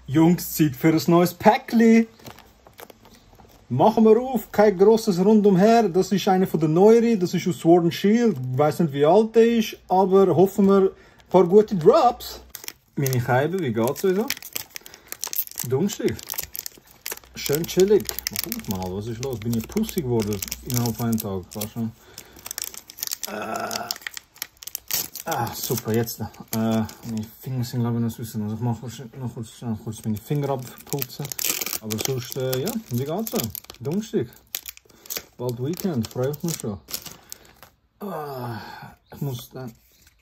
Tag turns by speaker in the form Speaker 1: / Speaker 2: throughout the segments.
Speaker 1: Jungs, Zeit für ein neues Päckchen. Machen wir auf, kein grosses Rundumher. Das ist einer von den neueren, das ist aus Sword and Shield. Ich weiss nicht, wie alt der ist, aber hoffen wir ein paar gute Drops. Meine Scheibe, wie geht's euch so? Dunstig. Schön chillig. Guck mal, was ist los? Bin ich pussig geworden innerhalb von einem Tag? Schon. Super, jetzt. Meine Finger sind glaube ich noch wissen. Also ich mache noch kurz meine Finger abputzen. Aber sonst, ja, wie geht's so? Dunstig. Bald Weekend, freut mich schon. Ich muss dann.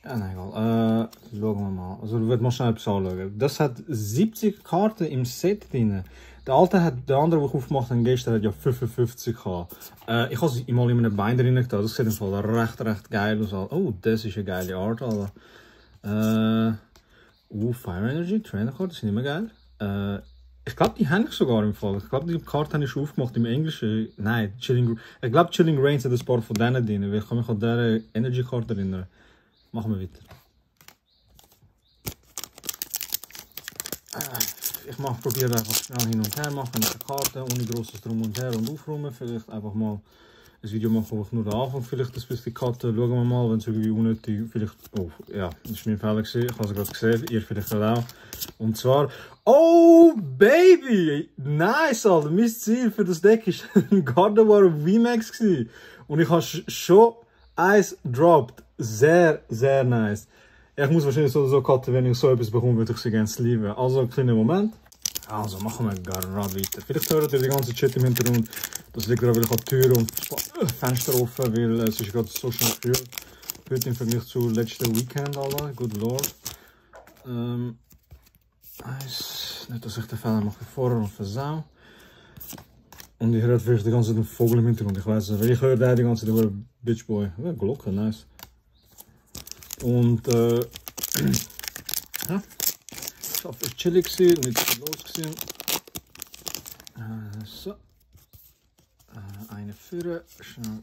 Speaker 1: Ja, nein, egal. Schauen wir mal. Also, ich werde mal schnell etwas anschauen. Das hat 70 Karten im Set drin. Der alte hat, der andere, den ich aufgemacht habe gestern, hat ja 55 gehabt. Ich habe sie mal in einem Bein drin getan. Das sieht im Fall recht geil aus. Oh, das ist eine geile Art, Alter. Fire Energy, Trainerkarte, das ist nicht mehr geil. Ich glaube, die habe ich sogar im Fall. Ich glaube, die Karte habe ich schon aufgemacht im Englischen. Nein, ich glaube, Chilling Reigns hat ein paar von denen drin. Ich kann mich an dieser Energy-Karte erinnern. Machen wir weiter. Ich probiere einfach schnell hin und her machen mit der Karte, ohne grosses Drum und Her und aufräumen. Vielleicht einfach mal ein Video machen, wo ich nur den Anfang vielleicht ein bisschen Karte. Schauen wir mal, wenn es irgendwie unnötig vielleicht. Oh, ja, das war mein Fehler gewesen. Ich habe es gerade gesehen, ihr vielleicht gerade auch. Und zwar. Oh, Baby! Nice, Alter! Mein Ziel für das Deck war ein Gardevoir VMAX gewesen. Und ich habe schon eins gedroppt. Sehr, sehr nice. Ich muss wahrscheinlich so Karten, wenn ich so etwas bekomme, würde ich sie gerne lieben. Also, einen kleinen Moment. Also, machen wir gerade weiter. Vielleicht hört ihr die ganze Chat im Hintergrund. Das liegt daran, weil ich habe Tür und Fenster offen, weil es ist gerade so schnell gekühlt. Heute im Vergleich zu letzten Weekend, Alter. Good Lord. Nice. Nicht, dass ich den Fehler mache vorher und versau. Und ich höre vielleicht die ganze Zeit einen Vogel im Hintergrund. Ich weiß nicht, weil ich höre da die ganze Zeit über Bitch Boy. Ja, Glocke, nice. Und ja, es war chillig, nicht viel los gewesen. So. Eine Führer, schön.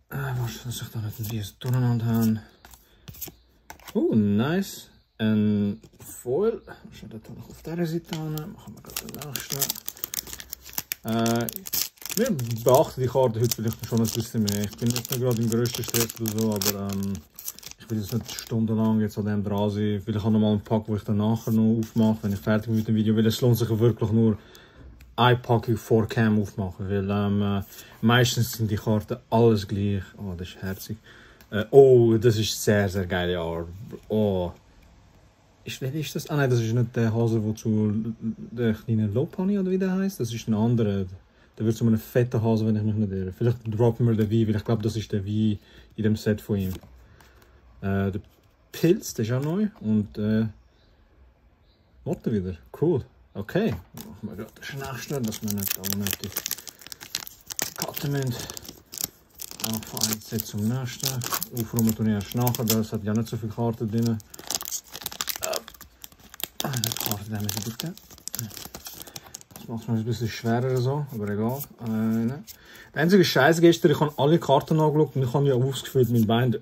Speaker 1: Was dass ich da nicht wie es durcheinander haben. Oh, nice. Ein Foil. Schau das noch auf dieser Seite an. Machen wir gerade den nächsten. Wir beachten die Karte heute vielleicht schon ein bisschen mehr. Ich bin jetzt nicht gerade im grössten Stress oder so, aber ich will jetzt nicht stundenlang jetzt an dem dran sein. Vielleicht habe ich noch mal einen Pack, wo ich dann nachher noch aufmache, wenn ich fertig bin mit dem Video. Weil es lohnt sich wirklich nur ein Pack vor Cam aufmachen, weil meistens sind die Karten alles gleich. Oh, das ist herzig. Oh, das ist sehr, sehr geile Art. Oh. Ist das? Ah nein, das ist nicht der Hase, der zu der kleinen Lopani oder wie der heißt. Das ist ein anderer. Der wird zu einem fetten Hase, wenn ich mich nicht irre. Vielleicht droppen wir den Wein, weil ich glaube, das ist der Wein in dem Set von ihm. Der Pilz, der ist auch neu. Und Worte wieder. Cool. Okay. Machen wir gerade das Nächste, dass wir nicht unnötig cutten müssen. Auch von einem Set zum nächsten. Aufräumen tun ich erst nachher, das hat ja nicht so viele Karten drin. Eine Karte nehmen Sie bitte. Das macht es ein bisschen schwerer so, aber egal. Der einzige Scheiß gestern, ich habe alle Karten angeschaut und ich habe ja ausgefüllt mit Binder.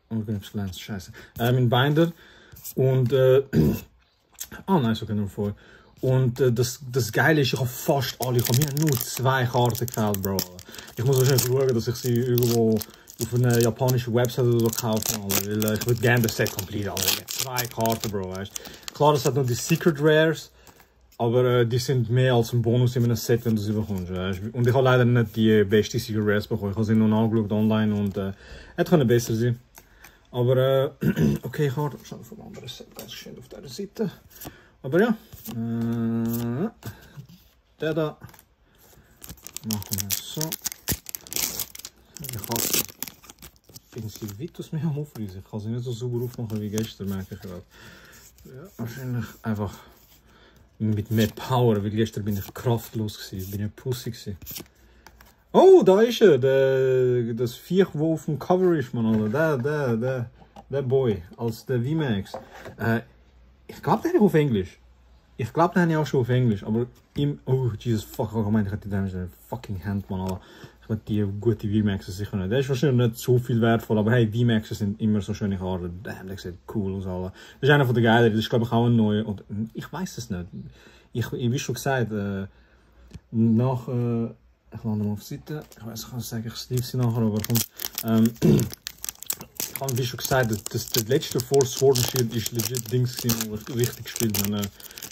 Speaker 1: Oh, ich bin jetzt glänzt, scheiße. Mit Binder. Und nein, so können wir vor. Und das Geile ist, ich habe fast alle, ich habe mir nur 2 Karten gefällt, Bro. Ich muss wahrscheinlich schauen, dass ich sie irgendwo auf einer japanischen Website oder so kaufe, weil ich würde gerne das Set komplett, aber 2 Karten, Bro, weißt. Klar, das hat noch die Secret Rares, aber die sind mehr als ein Bonus in einem Set, wenn du sie bekommst, weißt. Und ich habe leider nicht die beste Secret Rares bekommen, ich habe sie nur angeschaut online und es könnte besser sein. Aber okay, Karte, schon vom anderen Set, ganz schön auf dieser Seite. Aber ja, der da machen wir so. Ich finde sie weit aus mir am Aufreißen. Ich kann sie nicht so sauber aufmachen wie gestern, merke ich gerade. Ja, wahrscheinlich einfach mit mehr Power, weil gestern bin ich kraftlos gewesen, bin ich pussy gewesen. Oh, da ist er, das Viech, wo auf dem Cover ist, man, der Boy, als der VMAX. Ich glaube, der ist auf Englisch. Ich glaube, den habe ich auch schon auf Englisch, aber im. Oh, Jesus fuck, ich meine, ich hätte den fucking Hand, man, Alter. Ich Ich meine, die gute VMAXs sicher nicht. Der ist wahrscheinlich nicht so viel wertvoll, aber hey, VMAXs sind immer so schöne Karten. Damn, der sieht cool aus, alle. Das ist einer von den geileren, das ist glaube ich auch ein neuer, oder, ich weiß es nicht. Wie schon gesagt, nach, ich lande mal auf die Seite, ich weiß, ich kann sagen, ich sleeve sie nachher, aber komm, ich habe wie schon gesagt, der letzte Force Sword and Shield ist legit Dings gewesen, richtig gespielt,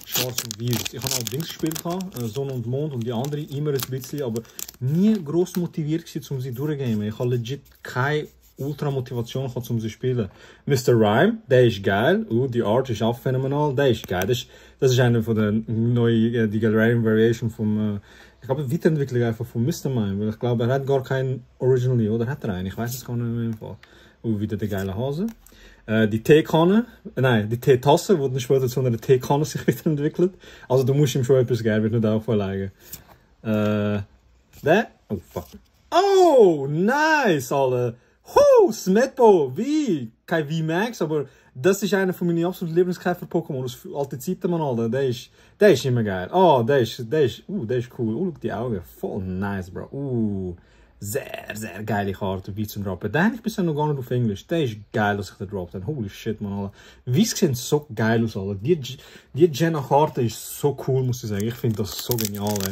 Speaker 1: Schwarz und Weiß. Ich habe auch Dings gespielt, Sonne und Mond und die andere immer ein bisschen, aber nie gross motiviert gewesen, um sie durchzugehen. Ich habe legit keine Ultra-Motivation gehabt, um sie zu spielen. Mr. Rhyme, der ist geil, die Art ist auch phänomenal, der ist geil. Das ist einer von den neuen, die Galarian Variation vom, ich glaube, Weiterentwicklung einfach von Mr. Mime, weil ich glaube, er hat gar keinen Originally, oder hat er einen? Ich weiß es gar nicht mehr im Fall. Wieder der geile Hase. Die Teekanne, nein, die Teetasse, die dann später zu einer Teekanne sich weiterentwickelt. Also du musst ihm schon etwas geben, wird nicht auferlegen. Der, oh fuck. Oh, nice, Alter. Smetbo, wie? Kein VMAX, aber das ist einer von meinen absoluten Lieblingskäfer-Pokémon aus alten Zeiten, man, Alter. Der ist immer geil. Oh, der ist cool. Schau die Augen, voll nice, bro. Sehr, sehr geile Karte, wie zum Droppen. Den habe ich bisher noch gar nicht auf Englisch. Der ist geil, dass ich den droppt habe. Holy shit, man, Alter. Wie sehen so geil aus, Alter. Die Jenna-Karte ist so cool, muss ich sagen. Ich finde das so genial, ey.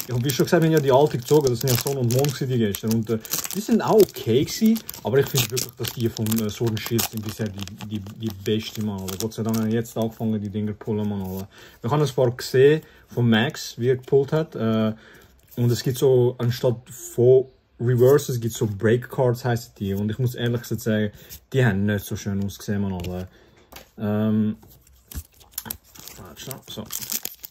Speaker 1: Ich habe wie schon gesagt, wir haben ja die alte gezogen, das sind ja Sonne und Mond die gestern. Und die sind auch okay gewesen, aber ich finde wirklich, dass die von Sword and Shield sind bisher die beste, man, Alter. Gott sei Dank haben wir jetzt angefangen, die Dinger zu pullen, man, Alter. Wir haben ein paar gesehen von Max, wie er gepullt hat. Und es gibt so, anstatt von Reverses gibt es so Break Cards, heissen die. Und ich muss ehrlich gesagt sagen, die haben nicht so schön ausgesehen, man, Alter. So.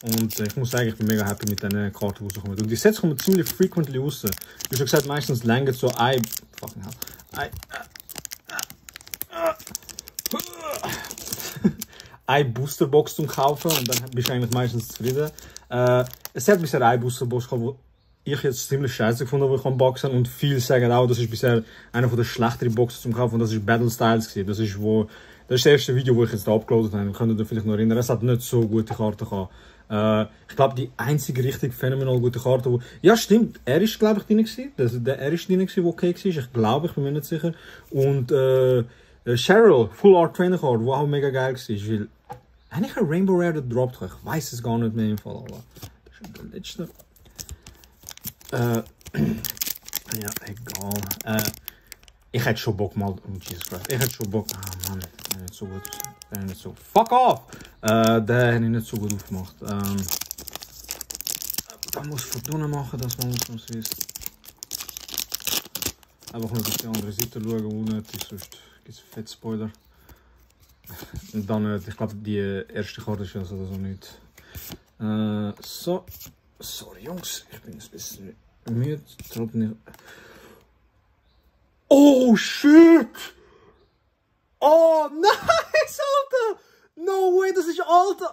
Speaker 1: Und ich muss sagen, ich bin mega happy mit diesen Karten, die rauskommen. Und die Sets kommen ziemlich frequently raus. Wie schon gesagt, meistens länger so eine Boosterbox zum Kaufen und dann bist du eigentlich meistens zufrieden. Es hat bisher eine Boosterbox gehabt, die ich jetzt ziemlich scheiße gefunden habe, wo ich kann boxen. Und viele sagen auch, das ist bisher einer der schlechteren Boxen zum Kaufen. Und das ist Battle Styles gewesen. Das ist das erste Video, das ich jetzt da uploadet habe. Könnt ihr vielleicht noch erinnern. Es hat nicht so gute Karten gehabt. Ich glaube, die einzige richtig phänomenal gute Karte, wo... Ja, stimmt. Er ist, glaube ich, drin gewesen. Er ist drin gewesen, der okay war. Ich glaube, ich bin mir nicht sicher. Und, Cheryl, Full Art Trainer Card, die auch mega geil war. Weil, habe ich ein Rainbow Rare gedroppt? Ich weiß es gar nicht mehr im Fall. Aber das ist der letzte. Ja, egal. Ich hätte schon Bock mal... Oh, Jesus Christ. Ich hätte schon Bock... Ah, Mann. Der nicht so gut. Der nicht so... Fuck off! Der habe ich nicht so gut aufgemacht. Da muss ich Fortuna machen, dass man was ist. Einfach nur auf die andere Seite schauen, unnötig, sonst gibt es fette Spoiler. Und dann, ich glaube, die erste Karte ist also nicht. So. Sorry, Jungs. Ich bin ein bisschen müde. Nicht. Oh, shit! Oh, nice, Alter! No way, das ist alte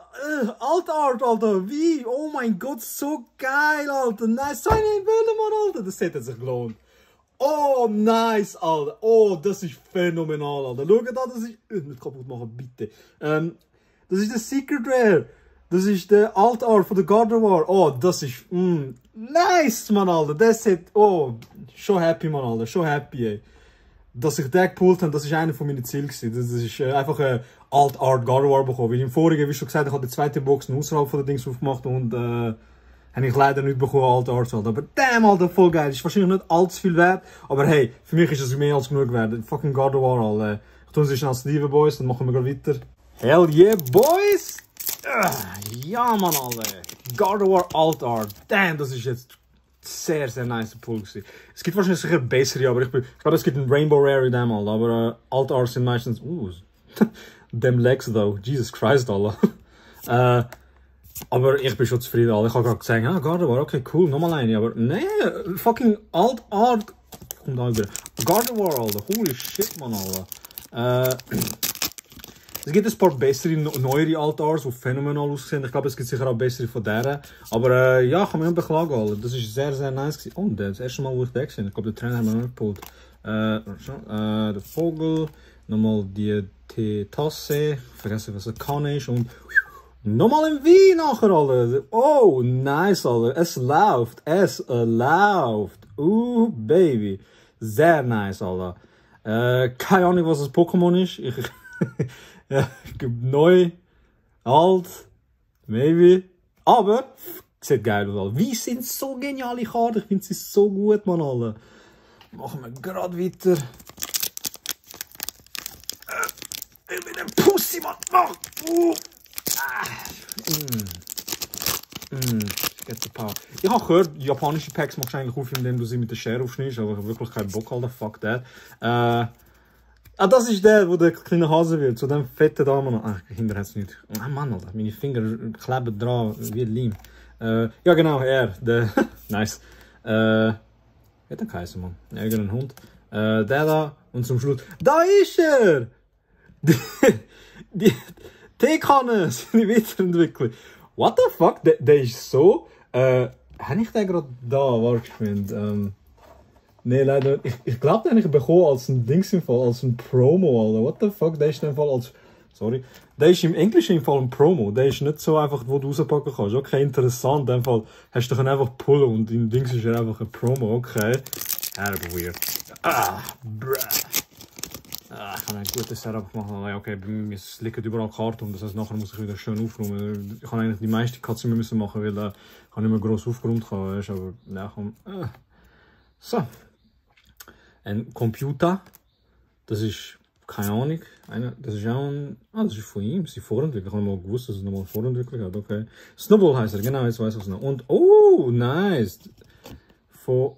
Speaker 1: Art, Alter. Wie? Oh mein Gott, so geil, Alter. Nice. So eine Welle, Mann, Alter. Das hätte sich gelohnt. Oh, nice, Alter. Oh, das ist phänomenal, Alter. Schau da, das ist... Nicht kaputt machen, bitte. Das ist der Secret Rare. Das ist der Alt Art von der Gardevoir. Oh, das ist... nice, Mann, Alter. Das hat... Oh, schon happy, Mann, Alter. Schon happy, ey. Dass ich den gepult habe, das ist einer von meinen Zielen gewesen. Das ist einfach ein Alt Art Gardevoir bekommen. Weil im vorigen, wie schon gesagt, ich habe die zweite Box außerhalb von den Dings aufgemacht und habe ich leider nicht bekommen, Alt Art. Aber damn, Alter, voll geil. Ist wahrscheinlich nicht allzu viel wert, aber hey, für mich ist es mehr als genug wert. Fucking Gardevoir, Alter. Ich tue es schnell als Liebe, Boys, dann machen wir gleich weiter. Hell yeah, Boys! Ja, Mann, Alter. Gardevoir Alt Art. Damn, das ist jetzt sehr, sehr nice Pull gewesen. Es gibt wahrscheinlich sicher bessere, aber ich glaube, es gibt einen Rainbow Rare in dem, Alter. Aber Alt Art sind meistens... Them Legs, though. Jesus Christ, Alter. Aber ich bin schon zufrieden, Alter. Ich habe gerade gesagt, ja, Gardevoir, okay, cool, nochmal eine. Aber nee, fucking Alt Art... Kommt da wieder. Gardevoir, Alter. Holy shit, man, Alter. Es gibt ein paar bessere, neuere Alt Arts, die phänomenal aussehen. Ich glaube, es gibt sicher auch bessere von denen. Aber ja, kann man nicht beklagen, Alter. Das ist sehr, sehr nice gewesen. Oh, das erste Mal, wo ich da gesehen habe. Ich glaube, den Trainer haben wir noch nicht gepult. Der Vogel. Nochmal die Teetasse. Ich vergesse, was eine Kanne ist. Und Nochmal ein V nachher, Alter. Oh, nice, Alter. Es läuft. Es läuft. Baby. Sehr nice, Alter. Keine Ahnung, was das Pokémon ist. Ja, ich gebe neu, alt, maybe. Aber, sieht geil aus, Alter. Wie sind so geniale Karten? Ich finde sie so gut, Mann, Alter. Machen wir gerade weiter. Ich bin ein Pussy, Mann. Mach! Ich habe gehört, japanische Packs machst du eigentlich auf, indem du sie mit der Schere aufschneidest, aber ich habe wirklich keinen Bock, Alter. Fuck that. Das ist der, wo der kleine Hase wird, so dem fetten Damen. Ach, Kinder hat es nicht. Ah, Mann, Alter, meine Finger kleben dran wie Leim. Ja, genau, er, der. Nice. Wie hat er geheißen, Mann? Irgendein Hund. Der da, und zum Schluss. Da ist er! Die Teekanne, seine Weiterentwicklung. What the fuck? Der ist so. Habe ich den gerade da? Warte, nee, leider. Ich glaube, den habe ich bekommen als ein Dings im Fall, als ein Promo, Alter. What the fuck? Der ist in dem Fall als. Sorry. Der ist im Englischen im Fall ein Promo. Der ist nicht so einfach, wo du rauspacken kannst. Okay, interessant. In dem Fall hast du einfach pullen und im Dings ist er einfach ein Promo. Okay. Aber weird. Bruh. Ich habe ein gutes Setup gemacht. Okay, es liegen überall Karten und das heißt, nachher muss ich wieder schön aufräumen. Ich habe eigentlich die meisten Katzen müssen machen, weil da ich nicht mehr gross aufgeräumt habe. Aber ja, komm. So. Ein Computer. Das ist, keine Ahnung. Das ist auch ein. Das ist von ihm. Das ist Vorentwickler. Ich habe mal gewusst, dass es nochmal Vorentwickler hat. Okay. Snowball heißt er, genau, jetzt weiß ich es noch. Und, nice. Von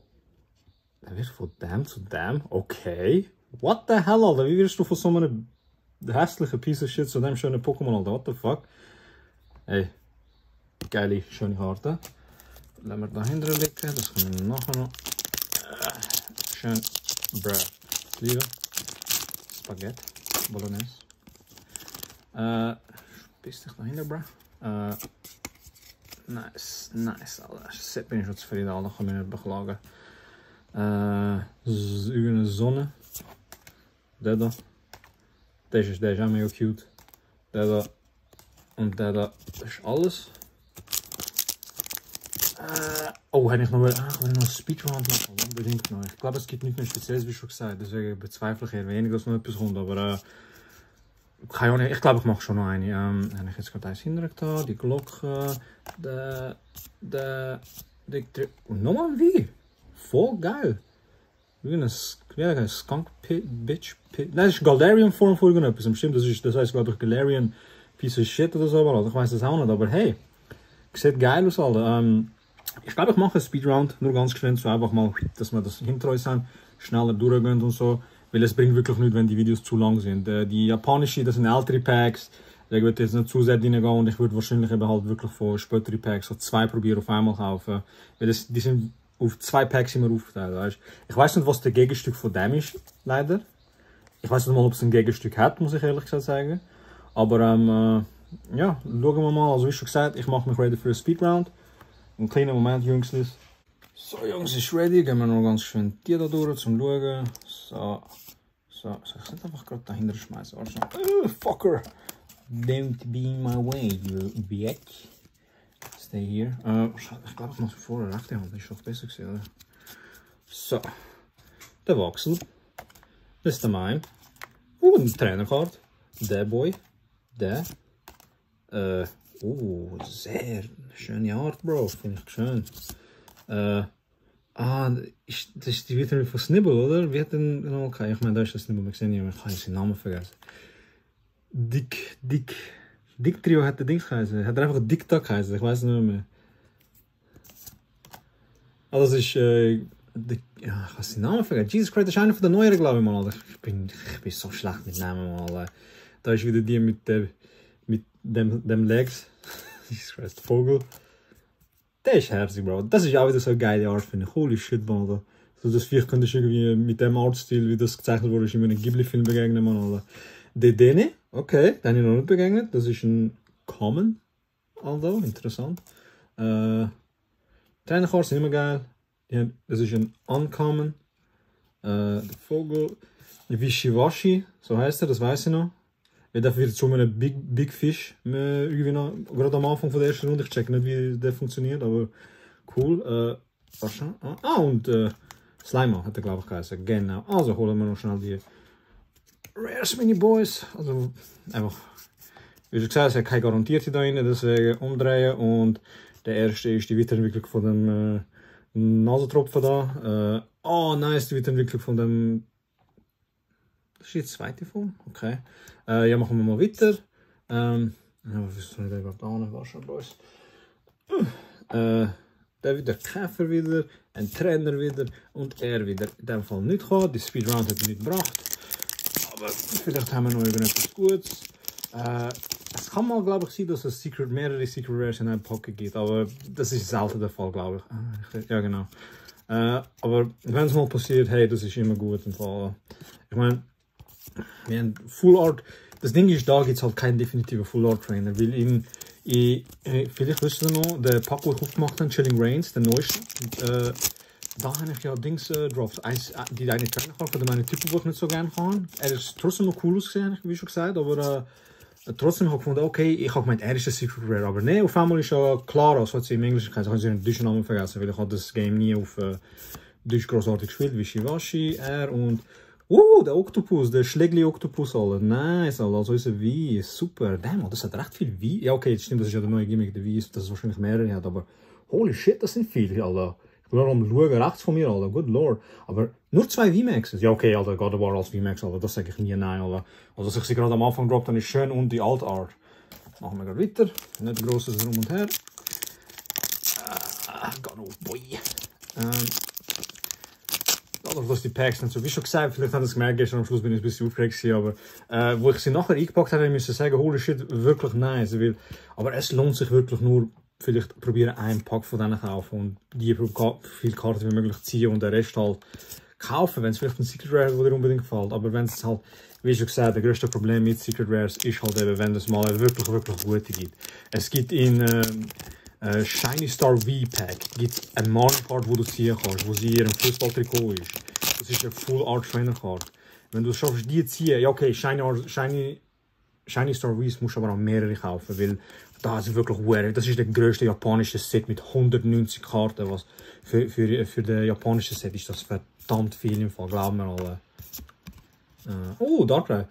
Speaker 1: dem zu dem. Okay. What the hell, Alter? Wie wirst du von so einem hässlichen Piece of Shit zu dem schönen Pokémon, Alter? What the fuck? Hey, geile, schöne Karte. Lassen wir dahinter liegen, das können wir nachher noch. Schön, Liebe. Spaghetti, Bolognese. Bist dich dahinter, Nice, Alter. Jetzt bin ich schon zufrieden, Alter. Kann mich nicht beklagen. Irgendeine Sonne. Der da. Der ist auch mega cute. Der da. Und der da. Das ist alles. Hätte ich noch einen Speedrun machen. Unbedingt noch. Ich glaube, es gibt nicht mehr Spezielles, wie schon gesagt. Deswegen bezweifle ich eher wenig, dass noch etwas kommt. Aber keine Ahnung, ich glaube, ich mache schon noch eine. Habe ich jetzt gerade eins hintergetan. Die Glocke. Und nochmal ein Wie. Voll geil. Wie ein Skunk Bitch. Nein, das ist Galarian Form von irgendetwas. Stimmt, das heißt, glaube ich, Galarian Piece of Shit oder so. Alter. Ich weiß das auch nicht, aber hey, sieht geil aus, Alter. Ich glaube, ich mache einen Speedround, nur ganz geschwind, so einfach mal, dass wir das hinter uns haben, schneller durchgehen und so. Weil es bringt wirklich nichts, wenn die Videos zu lang sind. Die japanischen, das sind ältere Packs. Da würde jetzt nicht zu sehr reingehen und ich würde wahrscheinlich eben halt wirklich von späteren Packs so 2 probieren auf einmal kaufen. Weil die sind auf 2 Packs immer aufgeteilt, weißt? Ich weiß nicht, was der Gegenstück von dem ist, leider. Ich weiß nicht mal, ob es ein Gegenstück hat, muss ich ehrlich gesagt sagen. Aber ja, schauen wir mal. Also wie schon gesagt, ich mache mich ready für ein Speedround. Ein kleiner Moment, Jungs. So, Jungs, ist ready. Gehen wir noch ganz schön die da durch zum Schauen. So, ich sollte einfach gerade dahinter schmeißen. Fucker! Don't be in my way, you bitch. Stay here. Ich glaube, ich mache vorher rechte Hand. Das ist doch besser gewesen, oder? So. Der Wachsel. Das ist der mein. Eine Trainerkarte. Der Boy. Der. Sehr schöne Art, Bro. Finde ich schön. Das ist die Vitamin von Snibble, oder? Wie hat denn. Okay, ich meine, da ist der Snibble. Ich habe seinen Namen vergessen. Dick Trio hat der Dings geheißen. Hat er einfach Dick Duck geheißen. Ich weiß nicht mehr. Das ist. Ich habe seinen Namen vergessen. Jesus Christ, das ist einer von den neueren, glaube ich mal. Ich bin so schlecht mit Namen, mal. Da ist wieder die mit dem Legs. Jesus Christ, Vogel. Der ist herzig, Bro. Das ist auch wieder so eine geile Art, finde ich. Holy shit, man. So das Viech könnte ich irgendwie mit dem Artstil, wie das gezeichnet wurde, in einem Ghibli-Film begegnen, man. Dedenne, okay, den habe ich noch nicht begegnet. Das ist ein Common, also interessant. Trainerkarten sind immer geil. Das ist ein Uncommon. Der Vogel, Wischiwashi, so heißt er, das weiß ich noch. das wird schon ein Big Fish, irgendwie noch, gerade am Anfang von der ersten Runde. Ich check nicht, wie der funktioniert, aber cool. Und Slimer hat er, glaube ich, geheißen. Genau. Also holen wir noch schnell die Rares Mini Boys. Also einfach, wie schon gesagt, es hat keine Garantierte da drin, deswegen umdrehen. Und der erste ist die Weiterentwicklung von dem Nasentropfen da. Nice, die Weiterentwicklung von dem. Das ist die zweite Form. Okay. Ja, machen wir mal weiter. Was soll ich da überhaupt an? Waschen, Boys. Der wieder Käfer wieder, ein Trainer wieder und er wieder. In dem Fall nicht gehabt. Die Speedround hat er nicht gebracht. Aber vielleicht haben wir noch irgendetwas Gutes. Es kann mal, glaube ich, sein, dass es mehrere Secret Rares in einem Pocket gibt, aber das ist selten der Fall, glaube ich. Ja, genau. Aber wenn es mal passiert, hey, das ist immer gut im Fall. Ich meine, wir haben Full Art. Das Ding ist, da gibt es halt keinen definitiven Full Art Trainer, weil vielleicht wisst ihr noch, der Pack, den ich aufgemacht habe, Chilling Reigns, der neueste, da habe ich ja Dings drauf. Die eine Trainerkarte von meinen Typen, die ich nicht so gerne kann. Er ist trotzdem noch cool ausgesehen, wie schon gesagt, aber trotzdem habe ich gefunden, okay, ich habe gemeint, er ist ein Secret Rare, aber nein, auf einmal ist ja klar, als hat sie im Englischen gesagt, ich habe seinen deutschen Namen vergessen, weil ich habe das Game nie auf Deutsch großartig gespielt, Wischiwaschi, er und der Oktopus, der Schlägli-Oktopus, Alter. Nice, Alter. Also ist ein Weiss. Super. Damn, das hat recht viel Weiss. Ja, okay, jetzt stimmt, das ist ja der neue Gimmick, der Weiss, dass es wahrscheinlich mehrere hat, aber holy shit, das sind viele, Alter. Ich bin am Schauen, rechts von mir, Alter. Good Lord. Aber nur 2 VMAXs. Ja, okay, Alter, God of War als VMAX, Alter. Das sage ich nie nein, Alter. Also, dass ich sie gerade am Anfang droppt, dann ist schön und die Alt Art. Machen wir gerade weiter. Nicht grosses Rum und Her. God of Boy. Dadurch, dass die Packs nicht so, wie schon gesagt, vielleicht hat es gemerkt, gestern am Schluss bin ich ein bisschen aufgeregt gewesen, aber wo ich sie nachher eingepackt habe, musste ich sagen, holy shit, wirklich nice. Weil, aber es lohnt sich wirklich nur, vielleicht probieren einen Pack von denen kaufen und die viele Karten wie möglich ziehen und den Rest halt kaufen, wenn es vielleicht ein Secret Rare ist, der dir unbedingt gefällt. Aber wenn es halt, wie schon gesagt, das größte Problem mit Secret Rares ist halt eben, wenn es mal wirklich gute gibt. Es gibt in Shiny Star V Pack gibt eine Mario Card, die du ziehen kannst, wo sie in ihrem Fußballtrikot ist. Das ist eine Full Art Trainer Card. Wenn du es schaffst, die zu ziehen, ja okay, Shiny Star V musst du aber auch mehrere kaufen, weil da ist wirklich weird. Das ist der größte japanische Set mit 190 Karten, was für das japanische Set ist das verdammt viel im Fall, glauben wir alle. Darkrai.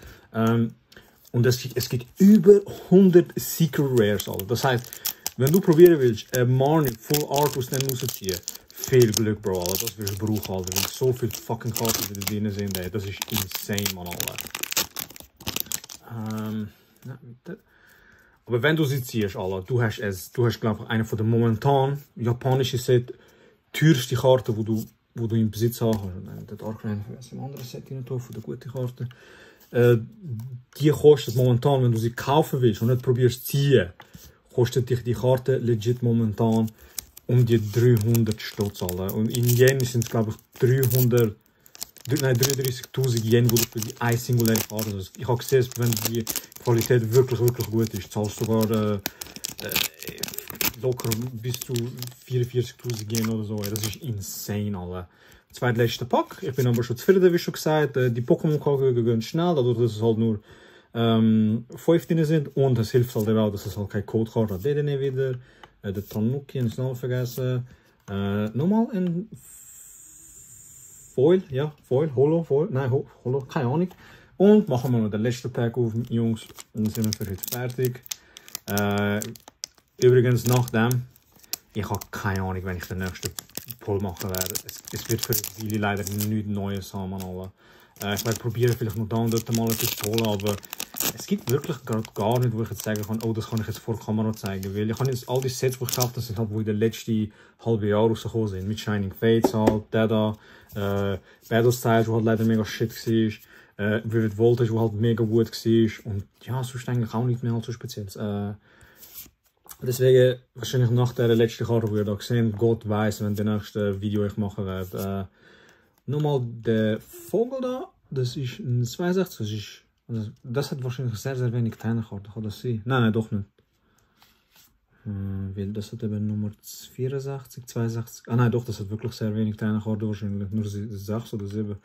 Speaker 1: Und es gibt über 100 Secret Rares, Alter. Das heißt, wenn du probieren willst, Marnie Full Art aus dem rauszuziehen, viel Glück, Bro, Alter. Das wirst du brauchen, Alter. Weil so viele fucking Karten, die da drin sind, ey. Das ist insane, Mann, Alter. Aber wenn du sie ziehst, Alter, du hast, glaube ich, eine von den momentan japanischen Set teuerste Karten, wo du im Besitz haben kannst. Der Darkrai ist ein anderes Set rein, von der guten Karten. Die kostet momentan, wenn du sie kaufen willst und nicht probierst zu ziehen, kostet dich die Karte legit momentan um die 300 Stutz, Alter. Und in Yen sind es, glaube ich, 33.000 Yen, wo du für die eine singuläre Karte hast. Ich habe gesehen, wenn die Qualität wirklich gut ist, zahlst du sogar locker bis zu 44.000 Yen oder so. Das ist insane, Alter. Zweitletzter Pack. Ich bin aber schon zufrieden, wie schon gesagt. Die Pokémon-Karten gehen schnell, dadurch, dass es halt nur 5 drin sind. Und es hilft halt auch, dass es halt keine Codekarte hat. Den wieder. Der Tanuki, habe ich noch vergessen. Nochmal ein Foil, ja, Foil, Holo, nein, Holo, keine Ahnung. Und machen wir noch den letzten Pack auf, Jungs. Dann sind wir für heute fertig. Übrigens, nach dem, ich habe keine Ahnung, wenn ich den nächsten Pull machen werde. Es wird für die leider nichts Neues haben, Alter. Ich werde probieren, vielleicht noch da und dort mal etwas zu holen, aber es gibt wirklich gerade gar nicht, wo ich jetzt sagen kann, oh, das kann ich jetzt vor der Kamera zeigen. Weil ich habe jetzt all die Sets, die ich gekauft habe, sind halt, wo in den letzten halben Jahr rausgekommen sind. Mit Shining Fates halt, der da, Battle Styles, wo halt leider mega shit war, Vivid Voltage, wo halt mega gut war. Und ja, sonst eigentlich auch nicht mehr halt so speziell. Deswegen, wahrscheinlich nach der letzten Karte, die ihr da gesehen, Gott weiß, wenn das nächste Video ich machen werde. Nochmal der Vogel da, das ist ein 62, das hat wahrscheinlich sehr wenig Trainerkarten, kann das sein? Nein, doch nicht. Weil das hat eben Nummer 64, 62, nein doch, das hat wirklich sehr wenig Trainerkarten wahrscheinlich, nur 6 oder 7.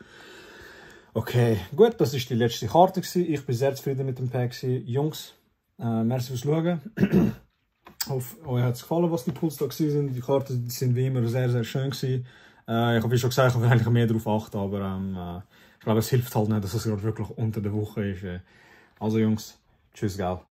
Speaker 1: Okay, gut, das war die letzte Karte. Ich bin sehr zufrieden mit dem Pack. Jungs, merci fürs Schauen. Ich hoffe, euch hat es gefallen, was die Pools da waren. Die Karten sind wie immer sehr, sehr schön gewesen. Ich habe wie schon gesagt, ich will eigentlich mehr darauf achten, aber ich glaube, es hilft halt nicht, dass es gerade wirklich unter der Woche ist. Also Jungs, tschüss, gell.